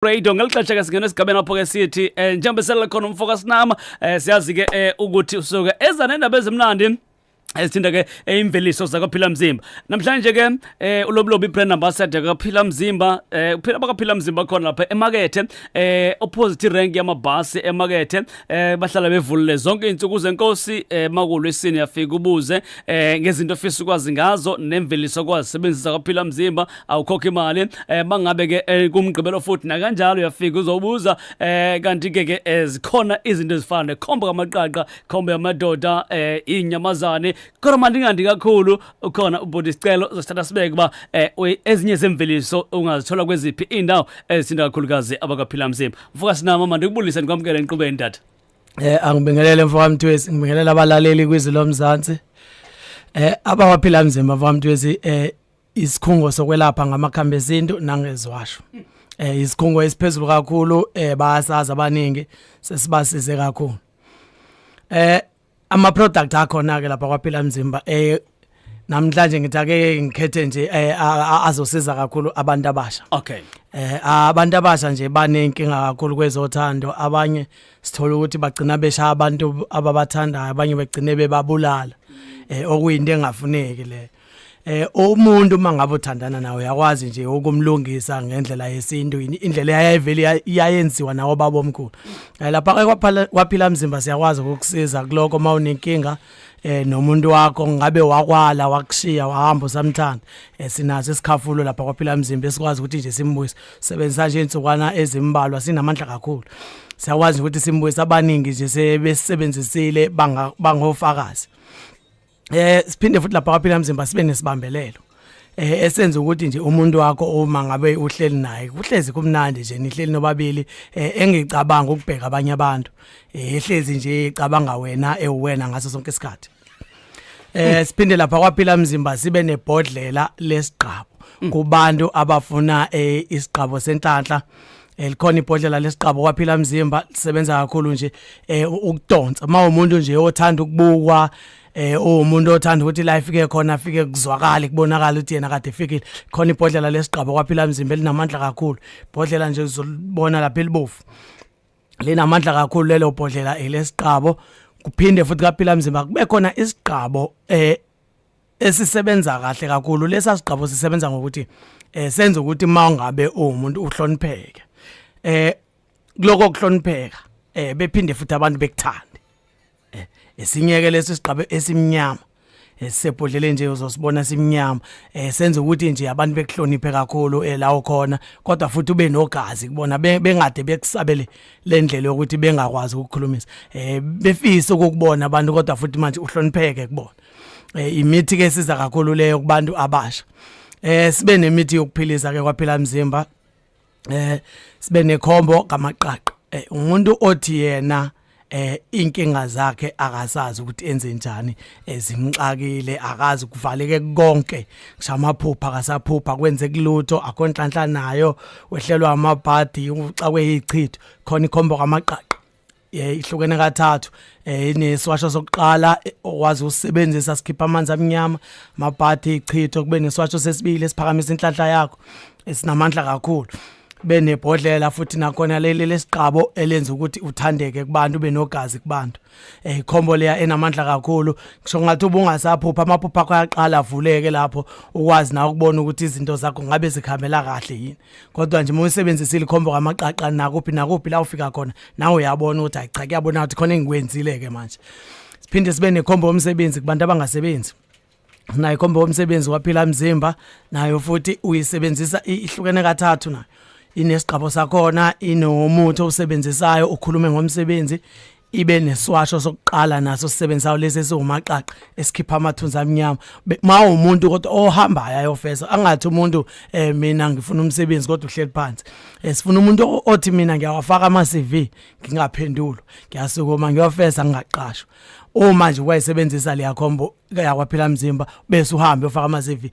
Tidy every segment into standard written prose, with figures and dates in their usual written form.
Radio ngeli xesha ke singena esigabeni apho ke sithi njengoba sele khona umfo kaSinama, siyazi ke ukuthi usuke eza nendaba ezimnandi ezithinta ke imveliso zakwaphila mzimba. Namhlanje ke uLobulobi, brand ambassador kaphila mzimba, uphila bakaphila mzimba khona lapha emakethe, opposite rank yamabhasi emakethe. Bahlala bevulile zonke izinsuku zenkosi. Makulwesini yafika ubuze ngezinto ofisa ukwazi ngazo nemveliso okwazisebenzisa kwaphila mzimba, awukhokha imali. Bangabe ke kumgqibelo futhi nakanjalo uyafika uzobuza. Kanti ke zikhona izinto ezifana nekhombo kamaqaqa, khombo yamadoda, inyamazane, kodwa mandingandi kakhulu. Ukhona ubhuti Sicelo, uzosithatha sibeke kuba ezinye zemveliso ungazithola kweziphi indawo ezithinta kakhulukazi abakaphila mzimba. Mfoka Sinama, mandikubulise, ndikwamukele enkqubeni, tata. Angibingelele, mfoka Mthwesi, ngibingelela abalaleli kwizwi lomzansi. Abawaphila mzimba, mfoka Mthwesi, isikhungo sokwelapha ngamakhambi esintu nangezwasho. Isikhungo esiphezulu kakhulu, bayasazi abaningi, sesibasize kakhulu. Ama product akhona ke lapha kwaphila mzimba, namhlanje ngithi ake ngikhethe nje azosiza kakhulu abantu abasha. Abantu abasha nje banenkinga kakhulu kwezothando. Abanye sithola ukuthi bagcina beshaya abantu ababathandayo, abanye begcine bebabulala, okuyinto engafuneki le. Umuntu uma ngabe uthandana nawe uyakwazi nje ukumlungisa ngendlela yesintu, indlela eyayivele iyayenziwa nawo baba omkhulu. Lapha ke kwaphila mzimba siyakwazi ukukusiza kuloko uma unenkinga nomuntu wakho, ngabe wakwala, wakushiya, wahamba usamthanda. Sinaso isikhafulo lapha kwaphila mzimba esikwazi ukuthi nje simbuyise. Sebenzisa nje insukwana ezimbalwa, sinamandla kakhulu, siyakwazi ukuthi simbuyise. Abaningi nje sebesebenzisile, bangofakazi. Siphinde futhi lapha kwaphila mzimba sibe nesibambelelo esenza ukuthi nje umuntu wakho uma ngabe uhleli naye kuhlezi kumnandi nje, nihleli nobabili, engicabanga ukubheka abanye abantu, ehlezi nje ecabanga wena, ewena ngaso sonke isikhathi. Siphinde lapha kwaphila mzimba sibe nebhodlela lesigqabo kubantu abafuna isigqabo senhlanhla. Likhona ibhodlela lesiqabo kwaphila mzimba, lisebenza kakhulu nje ukudonsa uma umuntu nje othanda ukubukwa, umuntu othanda ukuthi la ifike khona afike kuzwakale, kubonakala ukuthi yena kade efikile. Khona ibhodlela lesiqabo kwaphila mzimba elinamandla kakhulu, ibhodlela nje uzolibona lapha elibovu, linamandla kakhulu lelo bhodlela elesiqabo. Kuphinde futhi kaphila mzimba kube khona isiqabo esisebenza kahle kakhulu. Lesa sigqabo sisebenza ngokuthi senza ukuthi mawungabe uwumuntu uhlonipheke, kuloko kuhlonipheka bephinde futhi abantu bekuthande. Esinyeke leso sigqabo esimnyama esebhodleleni nje, uzosibona simnyama, senza ukuthi nje abantu bekuhloniphe kakhulu la ukhona, kodwa futhi ube nogazi kubona, bengade bekusabele lendlela yokuthi bengakwazi ukukhulumisa, befisa ukukubona abantu, kodwa futhi manje uhlonipheke kubona. Imithi ke siza kakhulu leyo kubantu abasha. Sibe nemithi yokuphilisa ke kwaphila mzimba, sibe nekhombo kamaqaqa. Umuntu othi yena inkinga zakhe akasazi ukuthi enze njani, ezimxakile, akazi, kuvaleke konke, ngisho amaphupha akasaphupha, kwenze kulutho, akho nhlanhla nayo, wehlelwa amabhadi, uxakwe ichitho. Khona ikhombo kamaqaqa, ihlukene kathathu. Ineswasho sokuqala okwazi usebenzisa sikhipha amanzi amnyama, amabhadi, ichitho. Kube neswasho sesibili esiphakamisa inhlanhla yakho, esinamandla kakhulu. Benebhodlela futhi nakhona leli lesiqabo elenza ukuthi uthandeke kubantu, benogazi kubantu. Ikhombo leya enamandla kakhulu, ngisho ngathi ubungasaphupha, amaphupha akho ayaqala avuleke lapho, ukwazi nawe ukubona ukuthi izinto zakho ngabe zikhambela kahle yini. Kodwa nje uma usebenzisile ikhombo kamaqaqa, nakuphi nakuphi la ufika khona nawe uyabona ukuthi hayi cha, kuyabona ukuthi khona engikwenzile ke manje. Siphinde sibe nekhombo yomsebenzi kubantu abangasebenzi. Nayo ikhombo yomsebenzi waphila mzimba nayo futhi uyisebenzisa, ihlukene kathathu nayo, inesigqabo sakhona, inomuthi owusebenzisayo ukhulume ngomsebenzi, ibe neswasho sokuqala naso sisebenzisayo lesi esiwumaqaqa esikhipha amathunzi amnyama. Ma umuntu kodwa ohambayo ayofesa, angathi umuntu mina ngifuna umsebenzi kodwa uhleli phansi. Sifuna umuntu othi mina ngiyawafaka ama CV ngingaphendulwa, ngiyasukuma ngiyofesa ngingaqashwa. Uma nje wayisebenzisa leya khombo yakwaphila mzimba bese uhambe ufaka ama CV,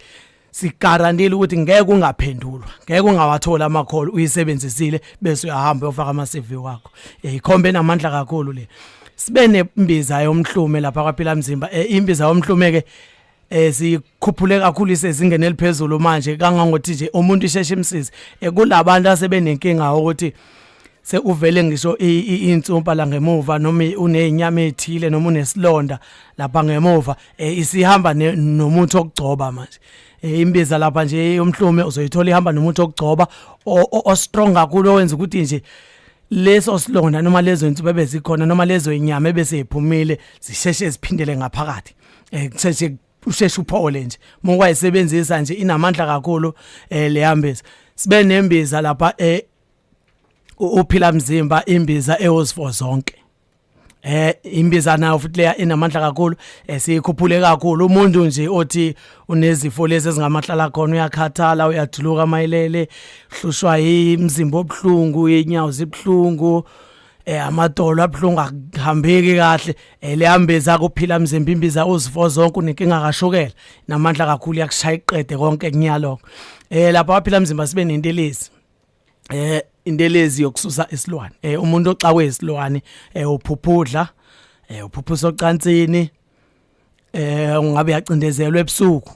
sigarantile ukuthi ngeke ungaphendulwa, ngeke ungawathola amakholo. Uyisebenzisile bese uyahamba uyofaka ama CV wakho. Ikhombe enamandla kakhulu le. Sibe nembiza yomhlume lapha kwaphila mzimba. Imbiza yomhlume ke Sikhuphule kakhulu, isezingeni eliphezulu manje, kangangokuthi nje umuntu isheshe imsize. Kulabantu asebenenkinga ukuthi seuvele ngisho insumpa la ngemuva, noma unezinyama ezithile, noma unesilonda lapha ngemuva, isihamba nomuthi okugcoba manje. Imbiza lapha nje yomhlume uzoyithola ihamba nomuthi okugcoba o strong kakhulu, owenza ukuthi nje leso silonda noma lezo insumpa ebezikhona noma lezo inyama ebeseyiphumile zisheshe ziphindele ngaphakathi, kusheshe usheshe uphole nje mokwayisebenzisa nje. Inamandla kakhulu le yambiza. Sibe nembiza lapha uphila mzimba, imbiza ewozifo zonke. Imbiza nayo futhi leya inamandla kakhulu, siyikhuphule kakhulu. Umuntu nje othi unezifo lezi ezingamahlala khona, uyakhathala, uyajuluka mayilele, hlushwa imzimba obhlungu, inyawo zibhlungu, amadolo abhlungu, akuhambeki kahle, leyambiza kuphila mzimba, imbiza uzifo zonke, unenkinga kashukela, namandla kakhulu, yakushaya iqede konke kunyaloko. Lapha waphila mzimba sibe nentelezi, intelezi yokususa isilwane. Umuntu oxakwe isilwane, uphuphudla, uphuphusa ocansini, ungabe yacindezelwa ebusuku,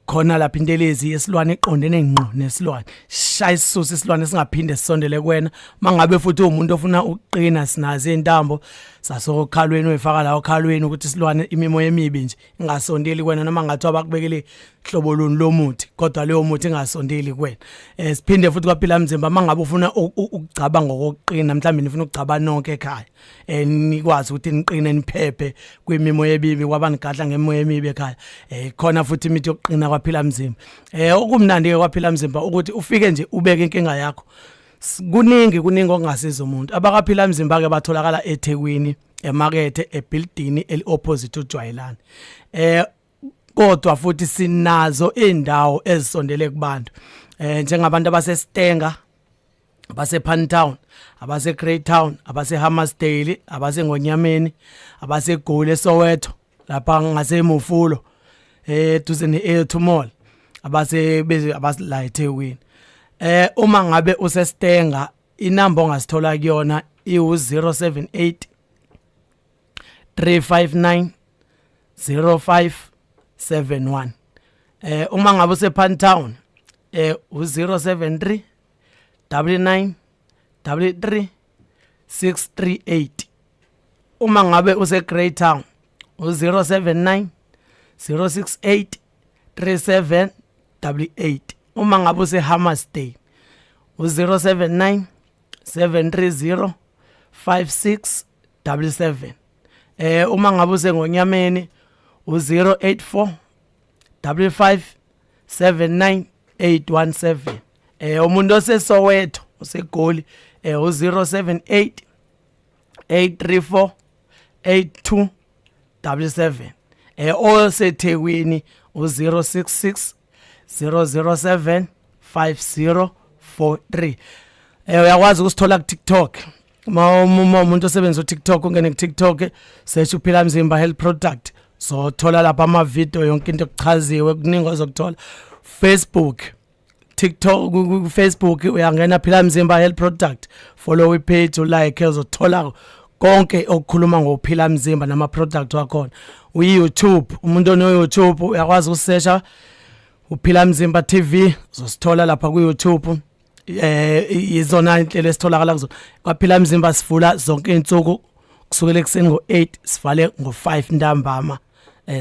khona lapha intelezi yesilwane iqondene ngqo nesilwane, shaya isisusa isilwane singaphinde sisondele kuwena. Mangabe futhi umuntu ofuna ukuqina, sinazo intambo sasokhalweni, uyifaka la okhalweni ukuthi isilwane, imimoya emibi nje ingasondeli kuwena, noma ngathiwa bakubekele hlobo luni lomuthi, kodwa leyo muthi ingasondeli kuwena. Siphinde futhi kwaphila mzimba, mangabe ufuna ukugcaba ngokuqina, mhlawumbe nifuna ukugcaba nonke ekhaya, nikwazi ukuthi niqine, niphephe kwimimoya ebibi kwabanigadla ngemoya emibi ekhaya, khona futhi imithi yokuqina kwaphila mzimba. Okumnandi ke kwaphila mzimba ukuthi ufike nje ubeke inkinga yakho. Kuningi kuningi okungasiza umuntu. Abakaphila mzimba ke batholakala eThekwini, emakethe, ebuilding eli opposite ujwayelana. Kodwa futhi sinazo indawo ezisondele kubantu, njengabantu abaseStanger, abase Town, abase Greytown, abase Hammarsdale, abase Ngonyameni, abase Goli, eSoweto lapha ngase Mufulo, eduze ne-Airto Mall, abase beze abasila eThekwini. Uma ngabe useStanger, inamba ongasithola kuyona iwu 078 359 0571. Uma ngabe usePantown, u073 99 33 638. Uma ngabe use Greytown, u079 068 3788. Uma ngabe use Hammarsdale, u079 730 5677. Uma ngabe usengonyameni, u084 55 79817. Umuntu oseSoweto, useGoli, u078 834 8277. OseThekwini, u066 007 5043. Uyakwazi ukusithola ku TikTok. Uma umuntu osebenzisa uTikTok, ungene ku TikTok, search uphila mzimba health product, so thola lapha ama video, yonke into ekuchaziwe, kuningi ozokuthola. Facebook, TikTok, ku Facebook uyangena phila mzimba health product, follow ipage, ulike, uzothola konke okukhuluma ngophila mzimba nama product wakhona. uYouTube, umuntu ono YouTube uyakwazi ukusesha uphila mzimba TV, uzosithola lapha ku YouTube. Izona inhlelo esitholakala kuzo kwaphila mzimba. Sivula zonke insuku kusukela ekuseni ngo8 sivale ngo5 ntambama.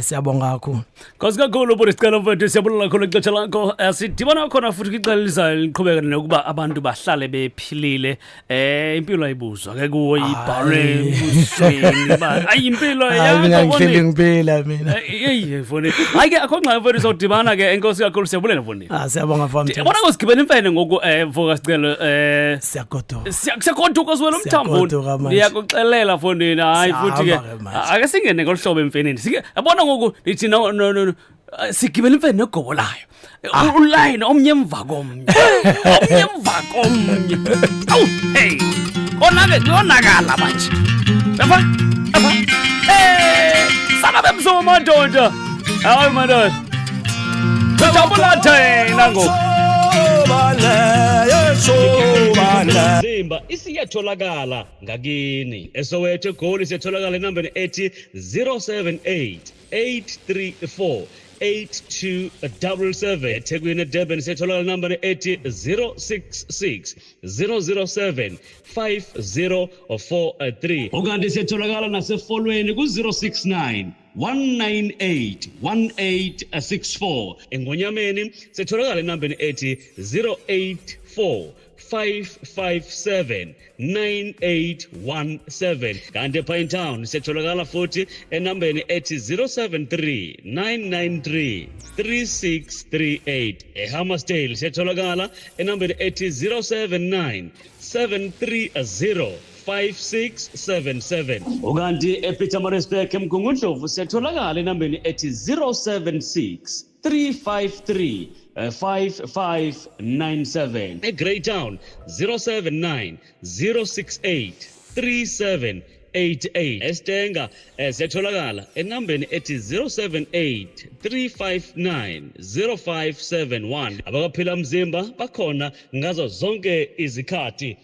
Siyabonga kakhulu. Nkosi kakhulu bhuti Sicelo mfethu, siyabulela kakhulu ixesha lakho. Sidibana khona futhi kwixesha elizayo, liqhubeka nokuba abantu bahlale bephilile. Impilo ayibuzwa ke kuwo, ibhalwe ebusweni ba ayi impilo. Hayi, mina yakho ngihleli ngiphila mina. Eyi mfoni, hayi ke akho ngxaki mfethu, sawudibana ke. Enkosi kakhulu, siyabulela mfoni. Ah, siyabonga fam. Yabona ngosigibela imfene ngoku, mfoka Sicelo, Siyagoduka. Siyagoduka siwela umthambo. Siyagoduka manje. Ndiyakuxelela fondini, hayi futhi ke Siyahamba ke manje. Ake singene ngolu hlobo emfeneni. Sike yabona ngoku ndithi no no no no, sigibela imfene negobo layo. Uline omnye emva komnye, omnye emva komnye. Awu hey, kona ke kuyonakala manje. Yabona yabona, sana bemzuma madoda, hayi madoda, sijabula thina ngoku. Shobane Zimba isiyatholakala ngakini eSoweto eGoli siyatholakala enambeni ethi 078 834 8277. eThekwini eDurban siyatholakala enambeni ethi 066 007 5043. Ukanti siyatholakala nasefolweni ku-069 198 1864. Engonyameni sitholakala enambeni ethi 084 557 9817. Kanti ePinetown siyatholakala futhi enambeni ethi 073 993 3638. eHammarsdale siyatholakala enambeni ethi 079 730 5677. Ukanti ePietermaritzburg eMgungundlovu siyatholakala enambeni ethi 076 353 5597. eGreytown 079 068 3788. Estenga siyatholakala enambeni ethi 078 359 0571. Abakaphila mzimba bakhona ngazo zonke izikhathi.